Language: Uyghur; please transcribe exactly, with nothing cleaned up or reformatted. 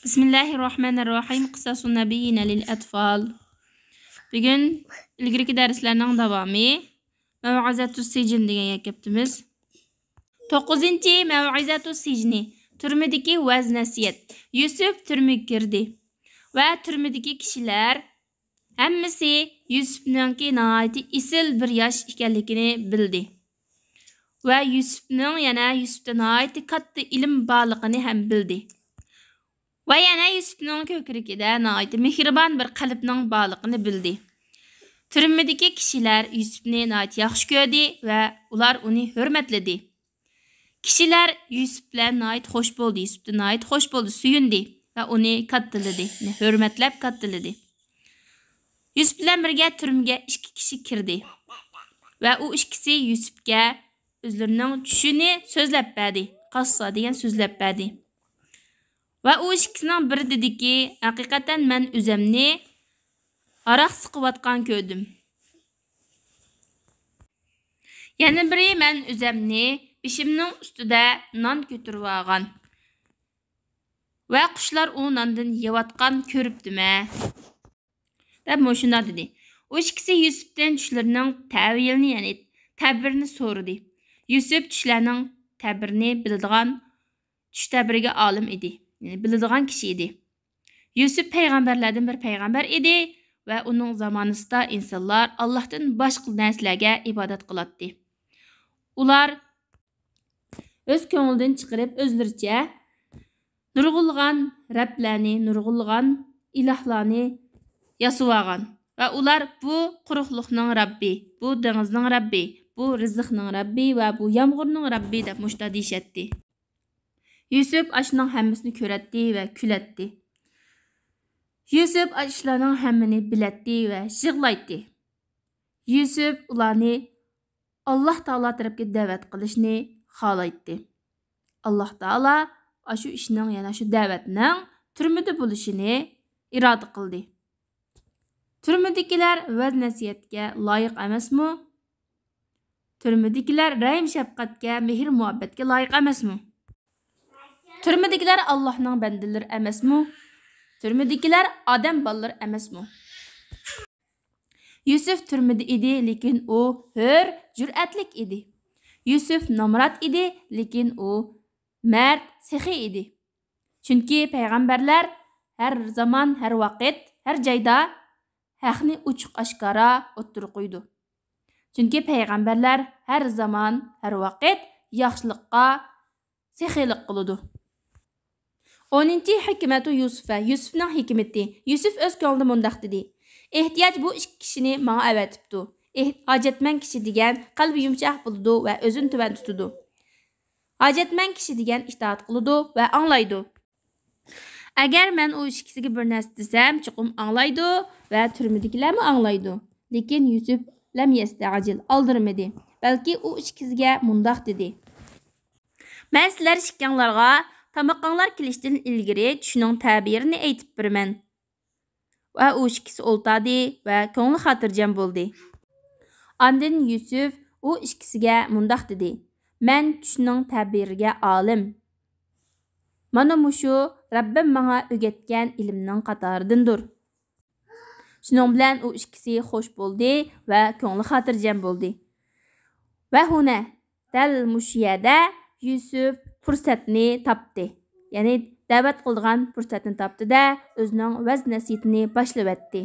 بىسمىللاھىرراھمانىرراھىم. قىساسۇن نەبىييىنە لىل ئەتفال. بۈگۈن ئىلگىرىكى دەرسلەرنىڭ داۋامى. مەۋئىزەتۇس سىجىن دېگەن يەرگە كەپتىمىز. توققۇزىنچى مەۋئىزەتۇس سىجنى. تۈرمىدىكى ۋەز نەسىھەت. يۈسۈپ تۈرمىگە كىردى ۋە تۈرمىدىكى كىشىلەر ھەممىسى يۈسۈپنىڭكى ناھايىتى ئېسىل بىر ياش ئىكەنلىكىنى بىلدى ۋە يۈسۈپنىڭ يەنە يۈسۈپتە ناھايىتى كاتتا ئىلىم بارلىقىنى ھەم بىلدى. ۋە يەنە يۈسۈپنىڭ كۆكرىكىدە ناھايىتى مېھرىبان بىر قەلبنىڭ بارلىقىنى بىلدى. تۈرمىدىكى كىشىلەر يۈسۈپنى ناھايىتى ياخشى كۆردى ۋە ئۇلار ئۇنى ھۆرمەتلىدى. كىشىلەر يۈسۈپ بىلەن ناھايىتى خوش بولدى، يۈسۈپتىن ناھايىتى خوش بولدى، سۆيۈندى ۋە ئۇنى كاتتىلىدى، يەنى ھۆرمەتلەپ كاتتىلىدى. يۈسۈپ بىلەن بىرگە تۈرمىگە ئىككى كىشى كىردى ۋە ئۇ ئىككىسى يۈسۈپكە ئۆزلىرىنىڭ چۈشىنى سۆزلەپ بەردى، قاسسا دېگەن سۆزلەپ بەردى. ۋە ئۇ ئىككىسىنىڭ بىرى دېدىكى، ھەقىقەتەن مەن ئۆزەمنى ھاراق سىقىۋاتقان كۆردۈم. يەنە بىرى مەن ئۆزەمنى بېشىمنىڭ ئۈستىدە نان كۆتۈرۈۋالغان ۋە قۇشلار ئۇ ناندىن يەۋاتقان كۆرۈپتىمە، دەپ مۇشۇنداق دېدى. ئۇ ئىككىسى يۈسۈپتىن چۈشلىرىنىڭ تەۋىلىنى، يەنى تەبىرىنى سورىدى. يۈسۈپ چۈشلەرنىڭ تەبىرىنى بىلىدىغان، چۈش تەبىرىگە ئالىم ئىدى، يەنى بىلىدىغان كىشى ئىدى. يۈسۈپ پەيغەمبەرلەردىن بىر پەيغەمبەر ئىدى ۋە ئۇنىڭ زامانىسىدا ئىنسانلار ئاللاھتىن باشقا نەرسىلەرگە ئىبادەت قىلاتتى. ئۇلار ئۆز كۆڭلىدىن چىقىرىپ ئۆزلىرىچە نۇرغۇنلىغان رەبلەرنى، نۇرغۇنلىغان ئىلاھلارنى ياسىۋالغان ۋە ئۇلار بۇ قۇرۇقلۇقنىڭ رەببى، بۇ دېڭىزنىڭ رەببى، بۇ رىزىقنىڭ رەببى ۋە بۇ يامغۇرنىڭ رەببى دەپ مۇشۇنداق دېيىشەتتى. يۈسۈپ ئاشۇنىڭ ھەممىسىنى كۆرەتتى ۋە كۈلەتتى. يۈسۈپ ئاشۇلارنىڭ ھەممىنى بىلەتتى ۋە يىغلايتتى. يۈسۈپ ئۇلارنى ئاللاھ تائالا تەرەپكە دەۋەت قىلىشنى خالايتتى. ئاللاھ تائالا ئاشۇ ئىشنىڭ، يەنى شۇ دەۋەتنىڭ تۈرمىدە بولۇشىنى ئىرادە قىلدى. تۈرمىدىكىلەر ۋەز نەسىھەتكە لايىق ئەمەسمۇ؟ تۈرمىدىكىلەر رەھىم شەپقەتكە، مېھىر مۇھەببەتكە لايىق ئەمەسمۇ؟ تۈرمىدىكىلەر ئاللاھنىڭ بەندىلىرى ئەمەسمۇ؟ تۈرمىدىكىلەر ئادەم بالىلىرى ئەمەسمۇ؟ يۈسۈپ تۈرمىدە ئىدى، لېكىن ئۇ ھۆر، جۈرئەتلىك ئىدى. يۈسۈپ نامرات ئىدى، لېكىن ئۇ مەرد، سېخىي ئىدى. چۈنكى پەيغەمبەرلەر ھەر زامان، ھەر ۋاقىت، ھەر جايدا ھەقنى ئوچۇق ئاشكارا ئوتتۇرىغا قويىدۇ. چۈنكى پەيغەمبەرلەر ھەر زامان، ھەر ۋاقىت ياخشىلىققا سېخىيلىق قىلىدۇ. ئونىنچى ھېكمەتۇ يۈسۈفە، يۈسۈفنىڭ ھېكمىتى. يۈسۈف ئۆز كۆڭلىدە مۇنداق دېدى: ئېھتىياج بۇ ئىككى كىشىنى ماڭا ئەۋەتىپتۇ. ئېھ-، ھاجەتمەن كىشى دېگەن قەلبى يۇمشاق بولىدۇ ۋە ئۆزىنى تۆۋەن تۇتىدۇ. ھاجەتمەن كىشى دېگەن ئىتائەت قىلىدۇ ۋە ئاڭلايدۇ. ئەگەر مەن ئۇ ئىككىسىگە بىر نەرسە دېسەم، چوقۇم ئاڭلايدۇ ۋە تۈرمىدىكىلەرمۇ ئاڭلايدۇ. لېكىن يۈسۈپ لەم يەستەئجىل، ئالدىرىمىدى، بەلكى ئۇ ئىككىسىگە مۇنداق دېدى: مەن سىلەر ئىككىڭلارغا تامىقىڭلار كېلىشتىن ئىلگىرى چۈشنىڭ تەبىرىنى ئېيتىپ بېرىمەن. ۋە ئۇ ئىككىسى ئولتاردى ۋە كۆڭلى خاتىرجەم بولدى. ئاندىن يۈسۈپ ئۇ ئىككىسىگە مۇنداق دېدى: مەن چۈشنىڭ تەبىرىگە ئالىم. مانا مۇشۇ رەببىم ماڭا ئۆگەتكەن ئىلىمنىڭ قاتارىدىندۇر. شۇنىڭ بىلەن ئۇ ئىككىسى خوش بولدى ۋە كۆڭلى خاتىرجەم بولدى. ۋە ھۇنە، دەل مۇشۇ يەردە يۈسۈپ پۇرسەتنى تاپتى. يەنى دەۋەت قىلىدىغان پۇرسەتنى تاپتى-دە، ئۆزىنىڭ ۋەز نەسىھىتىنى باشلىۋەتتى.